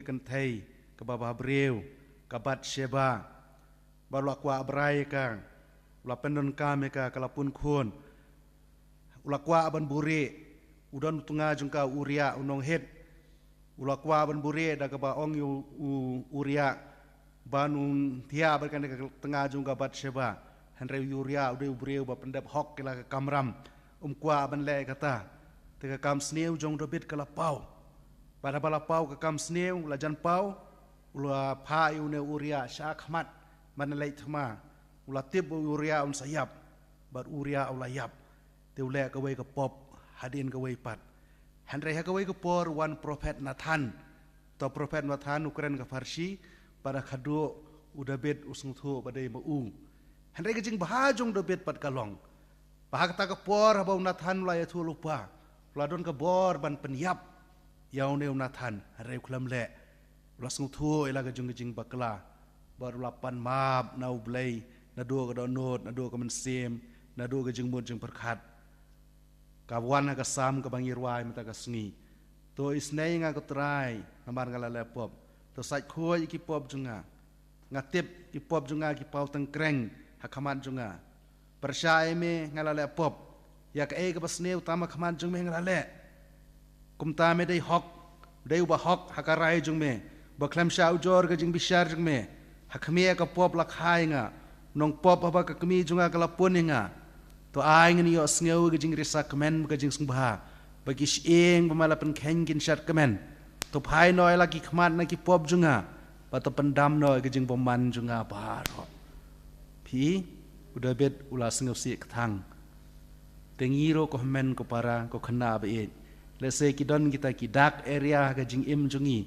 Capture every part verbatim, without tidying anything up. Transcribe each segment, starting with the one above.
kynthei kaba bhabriew, ka Bathsheba, ba u la kwah brai ïa ka, u la pyndonkam ïa ka, ka la pun khun. U la kwah ban buhrieh, u don u tnga jong ka u Uriah u nong Hit. U la kwah ban buhrieh da kaba ong ïa u, u Uriah ban un thiah bad kane ka tnga jong ka Bathsheba. Hynrei u Uriah u dei u briew ba pyndep hok ïa la ka kamram, um kwah ban leh kata. Te ka kam sniew jong u David ka la paw. Bad haba la paw ka kam sniew, u la jan paw, u la phah ïa une u Uriah sha khmat ban leit thma. U la tip ba u Uriah un sa ïap, bad u Uriah u la ïap. Te u leh kawei ka pop hadien kawei pat. Hynrei ha kawei ka por wan prophet Nathan. Uta u prophet Nathan u kren ka pharshi, bad ha khadduh u David u sngewthuh ba dei ma u. Hynrei ka jingbha jong u David pat ka long ba ha kata ka por haba u Nathan u la ïathuh lypa, u la don ka bor ban pynïap ïa une u Nathan, hynrei u khlem leh. U la sngewthuh ïa la ka jong ka jingbakla, bad u la pan map na U Blei naduh ka dohnud, naduh ka mynsiem, naduh ka jingmut jingpyrkhat. Ka wan ha ka Salm kaba ngi rwai mynta ka sngi: To isynei ïa nga, ko Trai, namar nga la leh pop. To sait khuid ïa ki pop jong nga. Nga tip ki pop jong nga ki paw teng kreng ha khmat jong nga. Pyrshah ïa me, nga la leh pop. Ïa kaei kaba sniew tam ha khmat jong me nga la leh. Kumta me dei hok, dei uba hok ha ka rai jong me, ba khlem shah ujor ka jingbishar jong me. Ha khmih ka pop la kha ïa nga, nongpop haba ka kmie jong nga ka la pun ïa nga. To ai ngin ïohsngew ka jingrisa kmen bad ka jingsngewbha, ba ki shyieng ba me la pynkheiñ kin shad kmen. To phai noh ïa la ki khmat na ki pop jong nga, bad to pyndam noh ïa ka jingbymman jong nga baroh. Phi, u David u la sngewsih kthang. Te ngi ruh ko hynmen ko para, ko khynnah ba ïeit, lehse ki don kita ki dark area ha ka jingim jong ngi,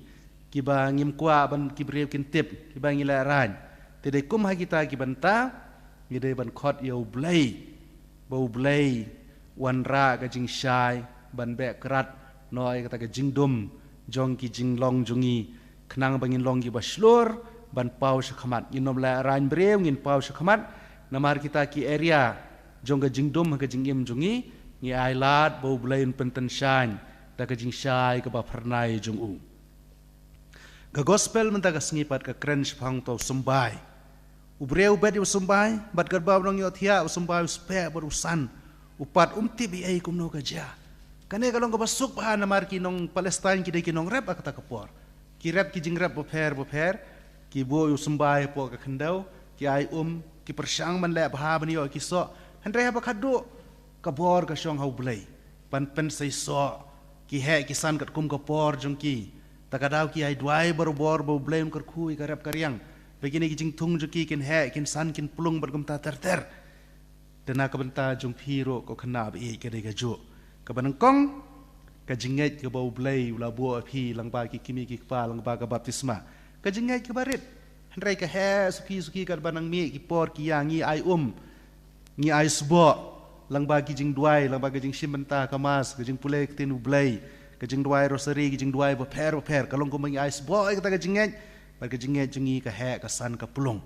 kiba ngim kwah ban ki briew kin tip, kiba ngi lehraiñ. Te dei kum ha kita ki bynta ngi dei ban khot ïa U Blei, ba U Blei un wanrah ka jingshai ban beh krad noh ïa kata ka jingdum jong ki jinglong jong ngi, khnang ba ngin long kiba shlur ban paw sha khmat. Ngin ym lehraiñ briew, ngin paw sha khmat. Namar kita ki area jong ka jingdum ha ka jingim jong ngi, ngi ailad ba U Blei un pyntyngshaiñ da ka jingshai kaba phyrnai jong u. Ka gospel mynta ka sngi pat ka kren shaphang uta u symbai. U briew u bet ïa u symbai, bad katba u nongïohthiah u symbai u speh bad u san, u pat um tip ei ei kumno ka jia. Kane ka long kaba suk bha namar ki nong Palestine ki dei ki nongrep ha kata ka por. Ki rep ki jingrep bapher bapher, ki buh ïa u symbai hapoh ka khyndew, ki ai um, ki pyrshang ban leh bha ban ïoh ki soh. Hynrei haba khadduh, ka bor ka shong ha U Blei ban pynseisoh. Ki heh ki san katkum ka por jong ki. Ta ka daw ki ai duwai barabor ba U Blei un kyrkhu ïa ka rep ka riang, ba kine ki jingthung jong ki kin heh, kin san, kin plung bad kumta ter ter. Te na ka bynta jong phi ruh ko khynnah ba ïeit, ka dei kajuh. Kaba nyngkong, ka jingngeit kaba U Blei u la buh ha phi lyngba ki kmie ki kpa, lyngba ka baptisma. Ka jingngeit kaba rit. Hynrei ka heh suki suki katba nang mih ki por ki ïa ngi ai um, ngi ai sboh lyngba ki jingduwai, lyngba ki jingshim bynta ka Mass, ka jingpule ka ktien U Blei, ka jingduwai Rosary, ki jingduwai bapher bapher. Ka long kumba ngi ai sboh ïa kata ka jingngeit, bad ka jingngeit jong ngi ka heh, ka san, ka plung.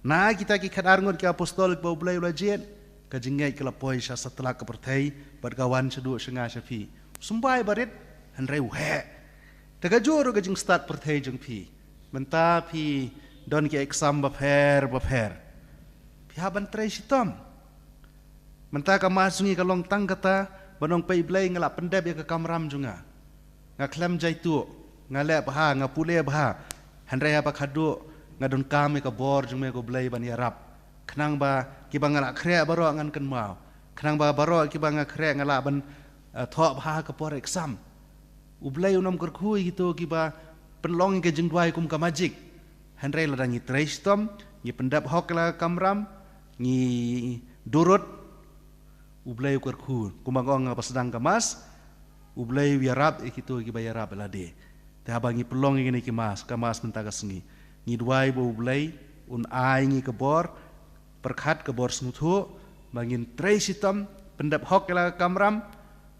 Na kita ki khatar ngut ki apostol kiba U Blei u la jied, ka jingngeit ka la poi sha satlak ka pyrthei, bad ka wan shaduh sha nga sha phi. U symbai ba rit, hynrei u heh. Te kajuh ruh ka jingstad pyrthei jong phi. Mynta phi don ki exam bapher bapher. Phi hap ban trei shitom. Mynta ka Mass jong ngi ka long tang kata ban ong, pei Blei, nga la pyndep ïa ka kamram jong nga. Nga khlem jaituh, nga leh bha, nga pule bha. Hynrei haba khadduh, nga donkam ïa ka bor jong me ko Blei ban ïarap, khnang ba kiba nga la khreh baroh ngan kynmaw, khnang ba baroh kiba nga khreh nga lah ban, eh, thoh bha ha ka por exam. U Blei un ym kyrkhu ïa kito kiba pynlong ïa ka jingduwai kum ka magic. Hynrei lada ngi trei shitom, ngi pyndep hok ïa la ka kamram, ngi durut, U Blei u kyrkhu. Kumba nga ong haba sdang ka Mass, U Blei u ïarap ïa kito kiba ïarap ïa lade. Te haba ngi pynlong ïa kine ki Mass, ka Mass mynta ka sngi, ngi duwai ba U Blei un ai ngi ka bor pyrkhat, ka bor sngewthuh, ba ngin trei shitom, pyndep hok ïa la ka kamram,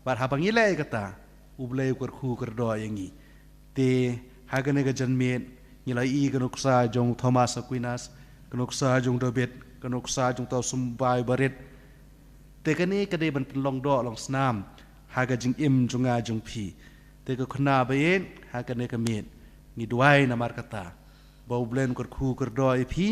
bad haba ngi leh ïa kata, U Blei u kyrkhu kyrdoh ïa ngi. Te ha kane ka janmiet ngi la ïohi ka nuksa jong u Thomas Aquinas, ka nuksa jong u David, ka nuksa jong uta u symbai ba rit. Te kane ka dei ban pynlong doh long snam ha ka jingim jong nga jong phi. Te ko khynnah ba ïeit, ha kane ka miet, Ngi duwai namar kata ba U Blei un kyrkhu kyrdoh ïa phi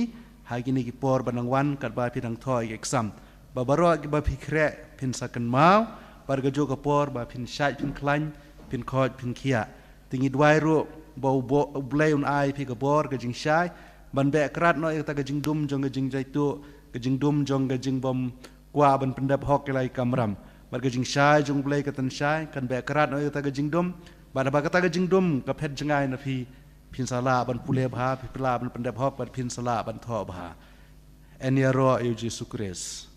ha kine ki por ba nang wan katba phi dang thoh ïa ki exam, ba baroh kiba phi khreh phin sa kynmaw, bad kajuh ka por ba phin shait phin khlaiñ, phin khoit phin khiah. Te ngi duwai ruh ba U Bo-, U Blei un ai phi ka bor ka jingshai ban beh krad noh ïa kata ka jingdum jong ka jingjaituh, ka jingdum jong ka jingbym kwah ban pyndep hok ïa la ki kamram. Bad ka jingshai jong U Blei ka tynshai, kan beh krad noh ïa kata ka jingdum. Bad haba kata ka jingdum ka phet jngai na phi, phin sa lah ban pule bha, phin lah ban pyndep hok, bad phin sa lah ban thoh bha. Yn ïaroh ïa U Jisu Khrist.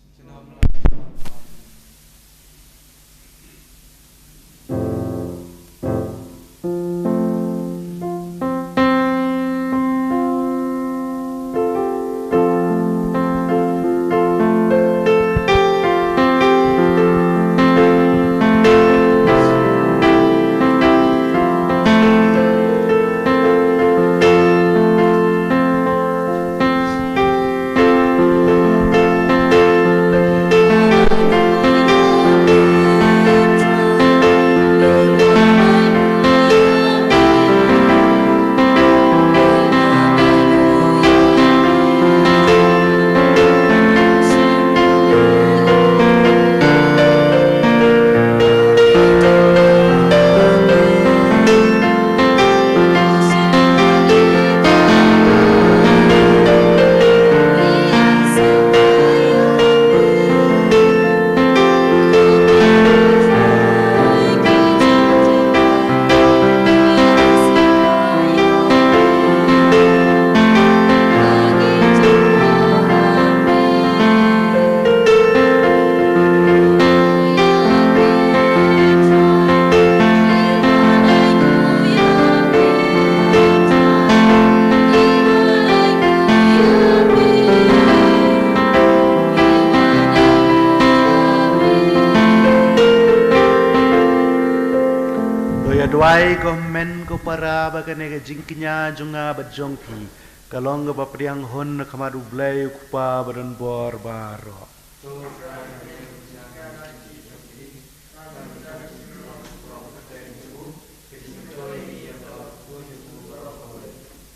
To ïa duwai ko hynmen ko para ba kane ka jingkñia jong nga bad jong phi ka long kaba pdiang hun na khmat U Blei U Kpa ba don bor baroh.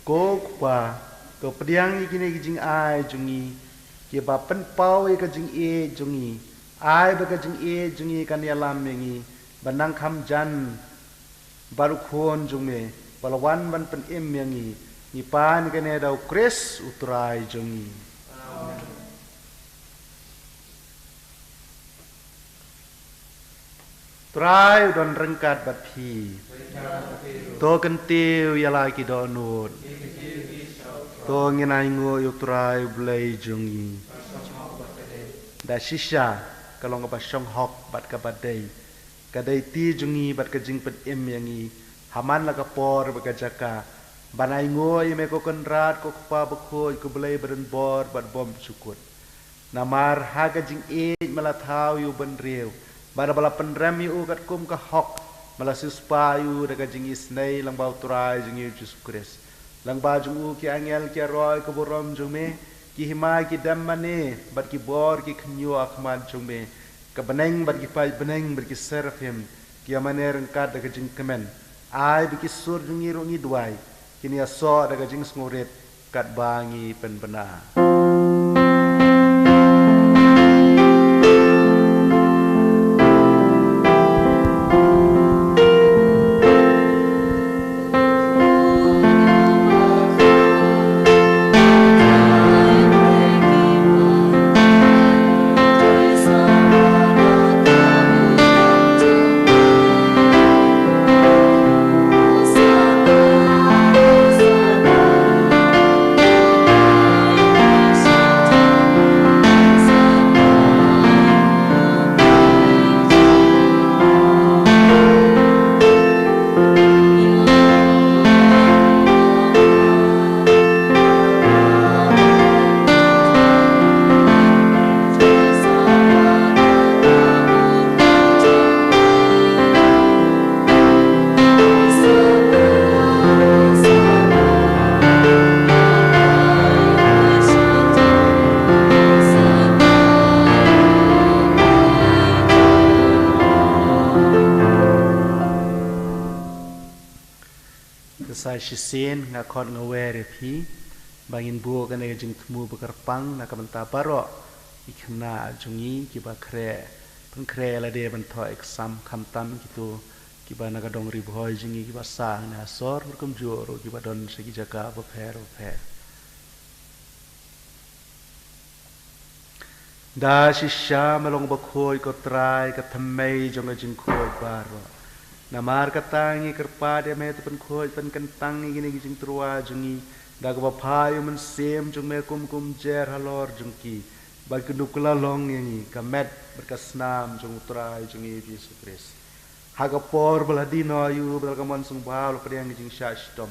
Ko Kpa, to pdiang ïa kine ki jingai jong ngi kiba pynpaw ïa ka jingïeit jong ngi. Ai ba ka jingïeit jong ngi kan ïalam ïa ngi ban nang kham jan bad U Khun jong me ba la wan ban pynim ïa ngi. Ngi pan kane da U Khrist U Trai jong ngi. Trai u don ryngkat bad phi. To kyntiew ïa la ki dohnud. To ngin ainguh ïa U Trai U Blei jong ngi. Da shisha ka long kaba shong hok bad kaba dei, ka dei ti jong ngi bad ka jingpynim ïa ngi ha man la ka por bad ka jaka ban ainguh ïa me ko Kynrad, ko Kpa bakhuid, ko Blei ba don bor bad bym jukut. Namar ha ka jingïeit me la thaw ïa u bynriew bad ba la pynrem ïa u katkum ka hok, me la siewspah ïa u da ka jingisynei lyngba U Trai jong ngi U Jisu Khrist. Lyngba jong u ki angel ki ïaroh ïa ka burom jong me, ki hima ki dem mane bad ki bor ki khynñiuh ha khmat jong me. Ka bneng bad ki paid bneng bad ki seraphim ki ïa mane ryngkat da ka jingkmen. Ai ba ki sur jong ngi ruh, ngi duwai, kin ïasoh da ka jingsngewrit katba ngi pynbna. Shisien nga khot nga wer ïa phi ba ngin buh kane ka jingthmu ba kyrpang na ka bynta baroh ki khynnah jong ngi kiba khreh, pynkhreh lade ban thoh exam, khamtam kito kiba na ka dong Ri Bhoi jong ngi kiba sah na sor, bad kumjuh ruh kiba don sha ki jaka bapher bapher. Da shisha me long bakhuid ko Trai, ka thymmei jong ka jingkhuid baroh. Namar kata ngi kyrpad ïa me, to pynkhuid pynkyntang ïa kine ki jingtyrwa jong ngi da kaba phah ïa u Mynsiem jong me kum kumjer halor jong ki, bad kyndup kylla long ïa ngi ka met bad ka snam jong u Trai jong ngi Jisu Khrist. Ha ka por ba la die noh ïa u, bad da ka mon sngewbha la pdiang ka jingshah shitom,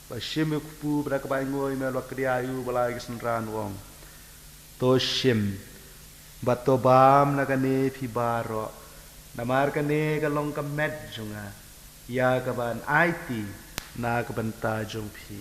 ba shim ïa u kpu, bad da kaba ainguh ïa me la kdiah ïa u, ba la ai ki synran, u ong: To shim bad to bam na kane phi baroh, namar kane ka long ka met jong nga, ïa kaban aiti na ka bynta jong phi.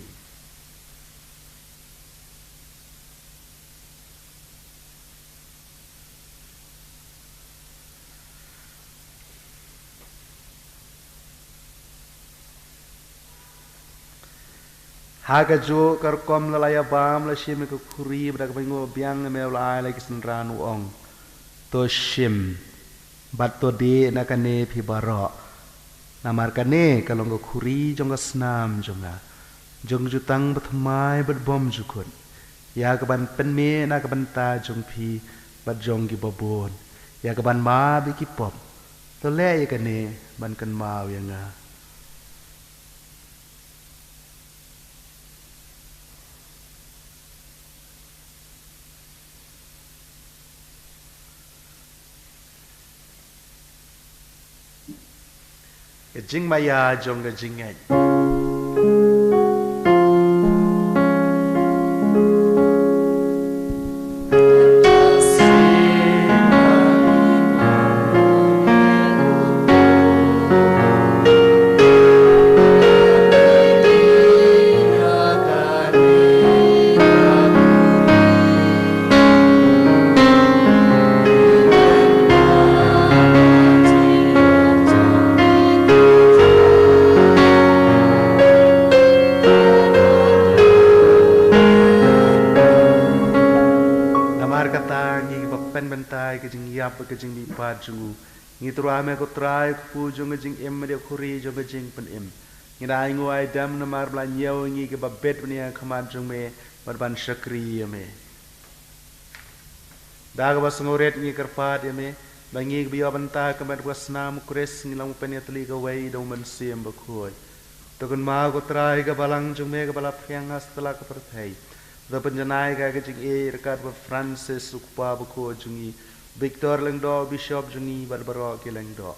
Ha kajuh ka rukom la la ïa bam, la shim ïa ka khuri, bad da kaba ainguh biang ïa me la ai la ki synran, u ong: To shim bad to dieh na kane phi baroh, namar kane ka long ka khuri jong ka snam jong nga, jong jutang bathymmai bad bymjukut, ïa kaban pynmih na ka bynta jong phi bad jong kiba bun, ïa kaban map ïa ki pop. To leh ïa kane ban kynmaw ïa nga. Ka jingmaïa jong ka jingngeit. Namar kata ngi ba pynbynta ïa ka jingïap ka jingmihpat jong u, ngi tyrwa ha me ko Trai, u kpu jong ka jingim, bad ïa ka khuri jong ka jingpynim. Ngi da ainguh aidem namar ba la ñiew ïa ngi kiba bit ban ïeng ha khmat jong me bad ban shakri ïa me. Da kaba sngewrit ngi kyrpad ïa me ba ngi kiba ïoh bynta ha ka met bad ka snam u Khrist ngi long pynïatylli kawei da u Mynsiem Bakhuid. To kynmaw ko Trai ka balang jong me kaba la pdiang ha satlak ka pyrthei. To pynjanai ka ha ka jingïeit ryngkat bad Francis u Kpa Bakhuid jong ngi, Victor Lyngdoh u Bishop jong ngi bad baroh ki lyngdoh.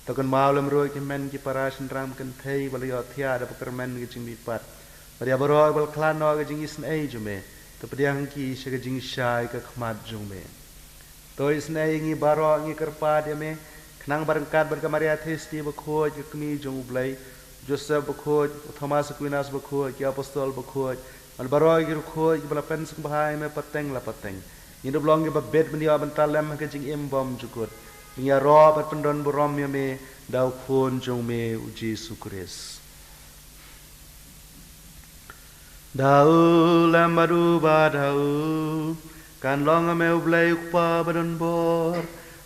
To kynmaw lem ruh ïa ki hynmen ki para shynrang kynthei ba la ïohthiah da ka kyrmen ka jingmihpat, bad ïa baroh ba la khlad noh ha ka jingisynei jong me. To pdiang ki sha ka jingshai ka khmat jong me. To isynei ïa ngi baroh, ngi kyrpad ïa me, khnang ba ryngkat bad ka Maria Theisotti Bakhuid ka kmie jong u Blei, Joseph Bakhuid, u Thomas Aquinas Bakhuid, ki apostol bakhuid, bad baroh ki riewkhuid kiba la pynsngewbha ïa me pateng la pateng, ngin ïoh long kiba bit ban ïoh bynta lem ha ka jingim bymjukut, ban ïaroh bad pyndonburom ïa me da u Khun jong me u Jisu Khrist. Da u lem bad u bad ha u, kan long ha me u Blei u Kpa badonbor,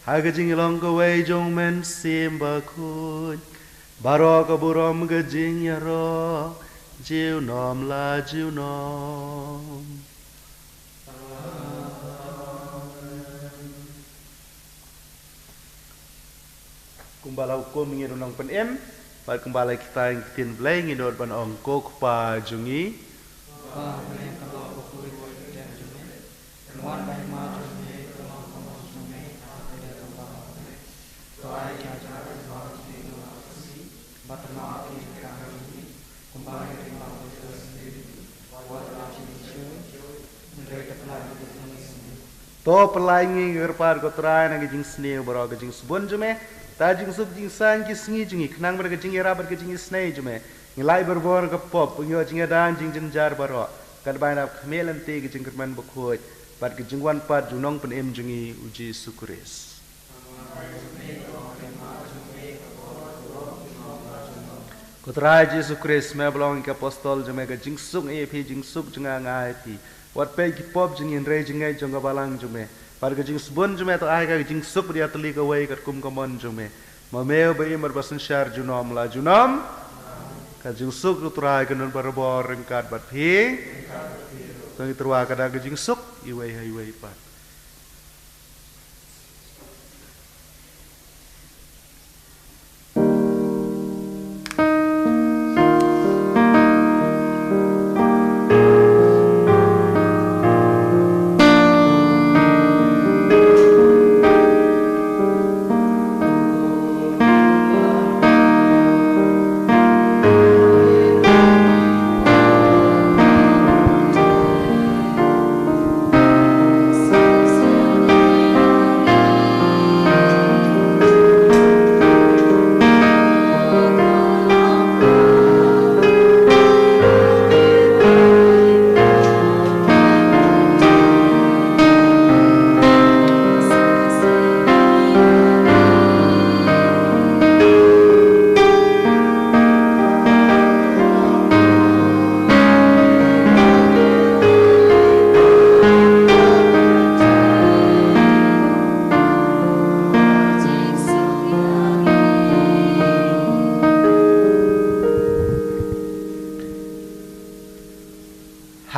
ha ka jinglong kawei jong u Mynsiem Bakhuid, baroh ka burom ka jingïaroh junom la junom. Kumba la hukum ïa ngi ruh nongpynim, bad kumba la ktah ïa ngi ktien Blei, ngin nud ban ong: Ko Kpa jong ngi. To pynlait ngi, ngi kyrpad ko Trai, na ka jingsniew baroh ka jingsbun jong me, da jingsuk jingsaiñ ki sngi jong ngi, khnang ba da ka jingïarap bad ka jingisynei jong me, ngin lait barabor na ka pop, ngin ïoh jingïada, jingjynjar baroh, katba ngin ïa khmih lynti ka jingkyrmen bakhuid bad ka jingwan pat jong u nongpynim jong ngi u Jisu Khrist. Ko Trai Jisu Khrist, me ba long ïa ki apostol jong me, ka jingsuk nga ai ïa phi, jingsuk jong nga nga ai ïa phi. Wat peit ki pop jong ngi hynrei jingngeit jong ka balang jong me. Bad ka jingsbun jong me to ai ka jingsuk bad ïatylli kawei katkum ka mon jong me. Ma me uba im bad ba synshar junom la junom. Ka jingsuk U Trai kan don barabor ryngkat bad phi. To ngin tyrwa ka da ka jingsuk iwei ha iwei pat.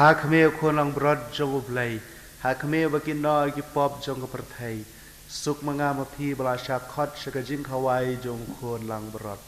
Ha khmih, Khun langbrot jong U Blei, ha khmih ba kin noh ki pop jong ka pyrthei. Suk ma nga ma phi ba la shah khot sha ka jingkhawai jong U Khun langbrot.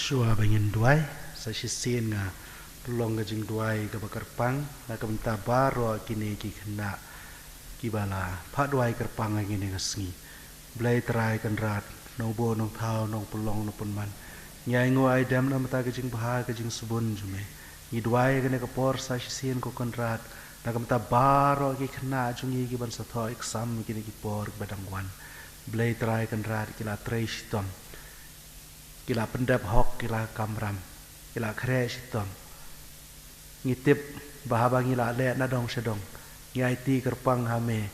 Shuwa ba ngin duwai, sa shisien nga pynlong ka jingduwai kaba kyrpang na ka bynta baroh kine ki khynnah kiba la phah duwai kyrpang ha kine ki sngi. Blei Trai Kynrad, Nongbuh Nongthaw, Nongpynlong Nongpynman, ngi ainguh aidem na ka bynta ka jingbha ka jingsbun jong me. Ngi duwai ha kane ka por sa shisien ko Kynrad na ka bynta baroh ki khynnah jong ngi kiban sa thoh exam kine ki por kiba dang wan. Blei Trai Kynrad, ki la trei shitom, ki la pyndep hok, ki la kamram, ki la khreh shitom. Ngi tip ba haba ngi la leh na dong sha dong, ngi aiti kyrpang ha me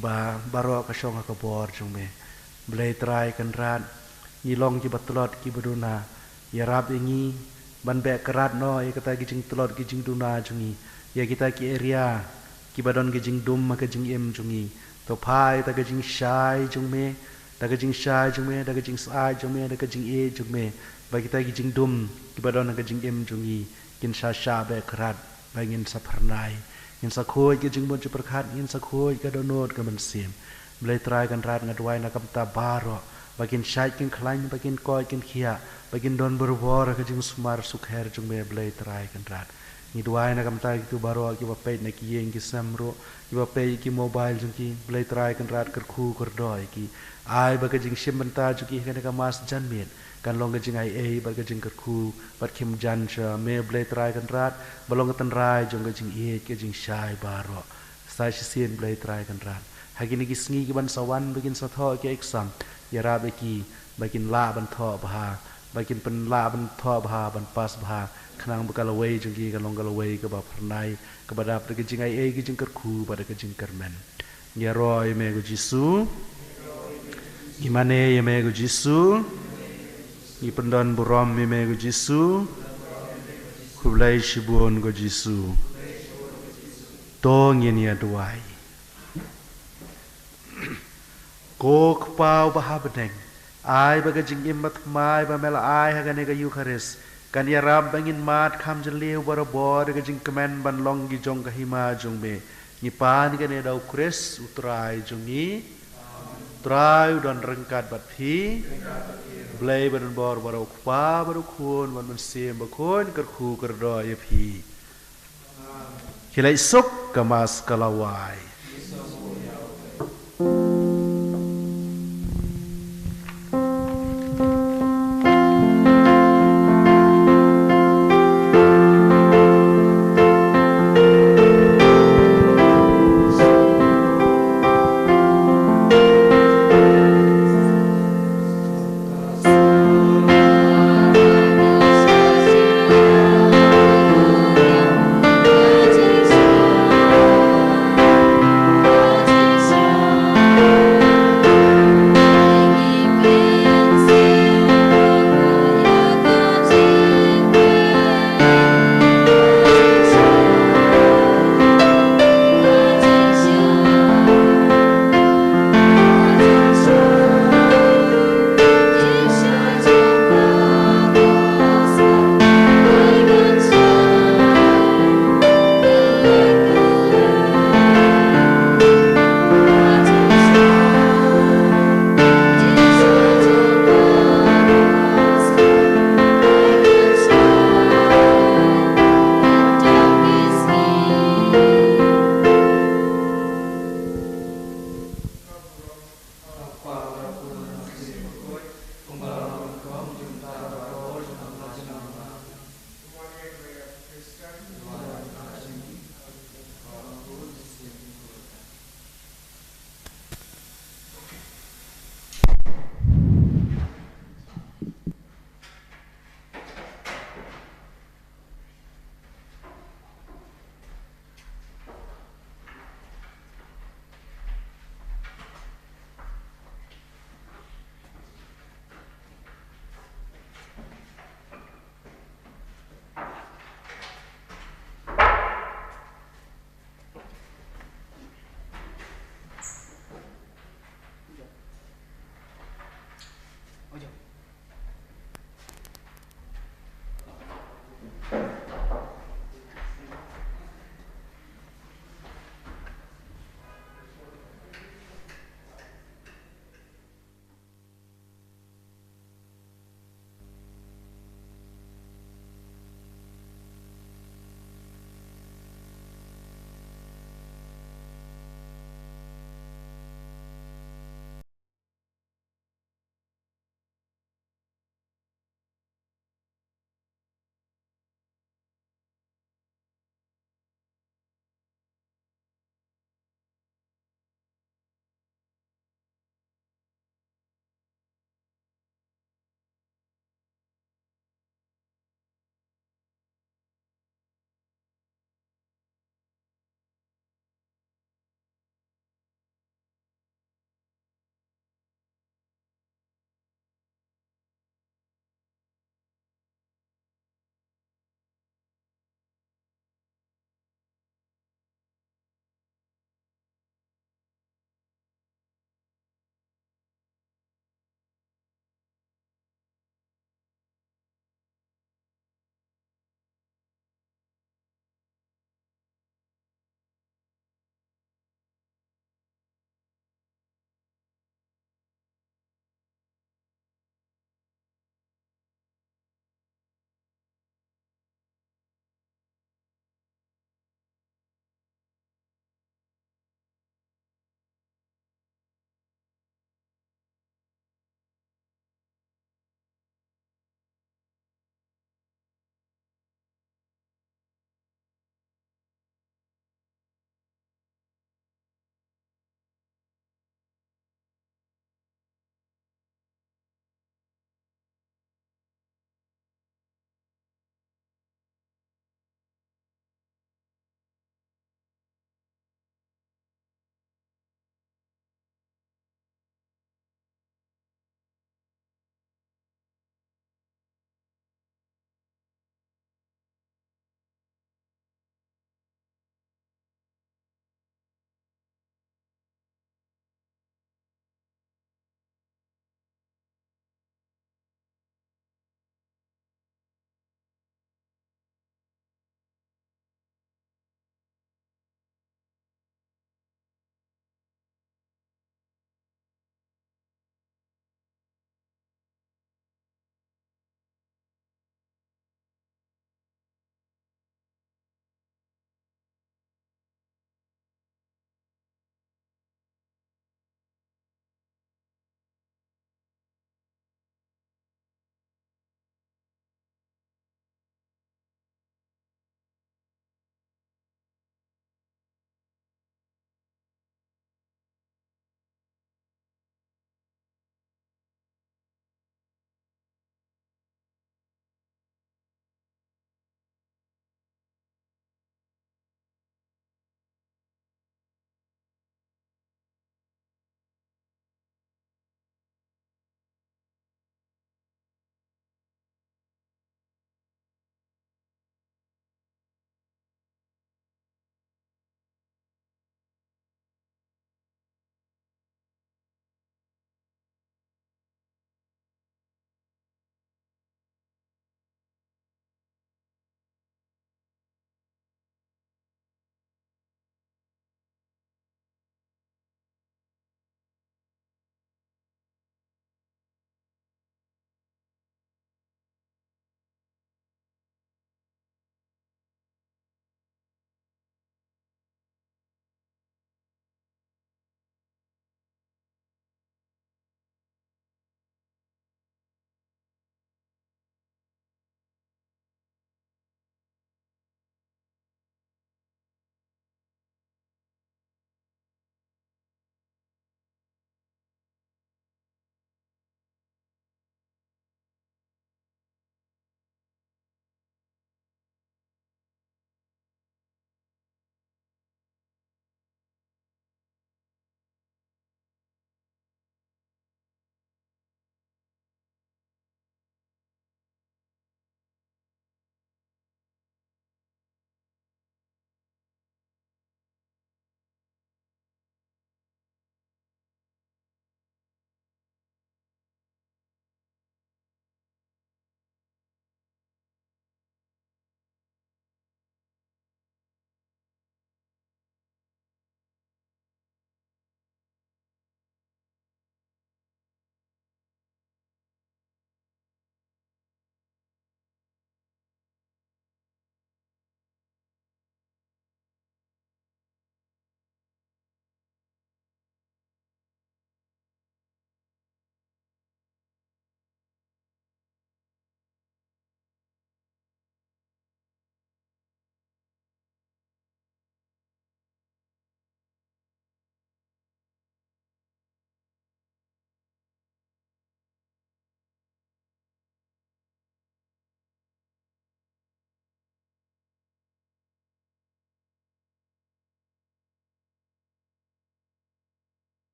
ba baroh ka shong ha ka bor jong me. Blei Trai Kynrad, ngi long kiba tlot kiba duna, ïarap ïa ngi ban beh kyrad noh ïa kata ki jingtlot ki jingduna jong ngi ïa kita ki area kiba don ki jingdum ha ka jingim jong ngi. To phah ïa ta ka jingshai jong me, ta ka jingshai jong me, ta ka jingshai jong me, ta ka jingïeit jong me, ba kita ki jingdum kiba don ha ka jingim jong ngi kin sa shah beh kyrad, ba ngin sa phyrnai, ngin sa khuid ka jingmut jingpyrkhat, ngin sa khuid ka dohnud ka mynsiem. Blei Trai Kynrad, nga duwai na ka bynta baroh ba kin shait kin khlaiñ, ba kin koit kin khiah, ba kin don barabor ha ka jingsumar sukher jong me. Blei Trai Kynrad, ngi duwai na ka bynta kito baroh kiba peit na ki ïing ki sem ruh, kiba peit ki mobile jong ki. Blei Trai Kynrad, kyrkhu kyrdoh ïa ki, ai ba ka jingshim bynta jong ki ha kane ka Mass Janmiet kan long ka jingaiei bad ka jingkyrkhu bad khim jan sha me. Blei Trai Kynrad, ba long ka tynrai jong ka jingïeit ka jingshai baroh. Sa shisien Blei Trai Kynrad, ha kine ki sngi kiban sa wan ba kin sa thoh ki exam, ïarap ïa ki ba kin lah ban thoh bha, ba kin pynlah ban thoh bha, ban pass bha, khnang ba ka lawei jong ki kan long ka lawei kaba phyrnai, kaba dap da ka jingaiei, ka jingkyrkhu bad da ka jingkyrmen. Ngi ïaroh ïa me ko Jisu, ngi mane ïa me ko Jisu, ngi pyndon burom ïa me ko Jisu. Khublei shibun ko Jisu. To ngin ïa duwai. Ko Kpa uba ha bneng, ai ba ka jingim bathymmai ba me la ai ha kane ka Eukharist kan ïarap ba ngin mad kham jylliew barabor da ka jingkmen ban long ki jong ka hima jong me. Ngi pan kane da u Khrist u Trai jong ngi. Trai u don ryngkat bad phi. Blei ba don bor, bad u Kpa, bad u Khun, bad u Mynsiem Bakhuid, kyrkhu kyrdoh ïa phi. Khie leit suk, ka Mass ka la wai.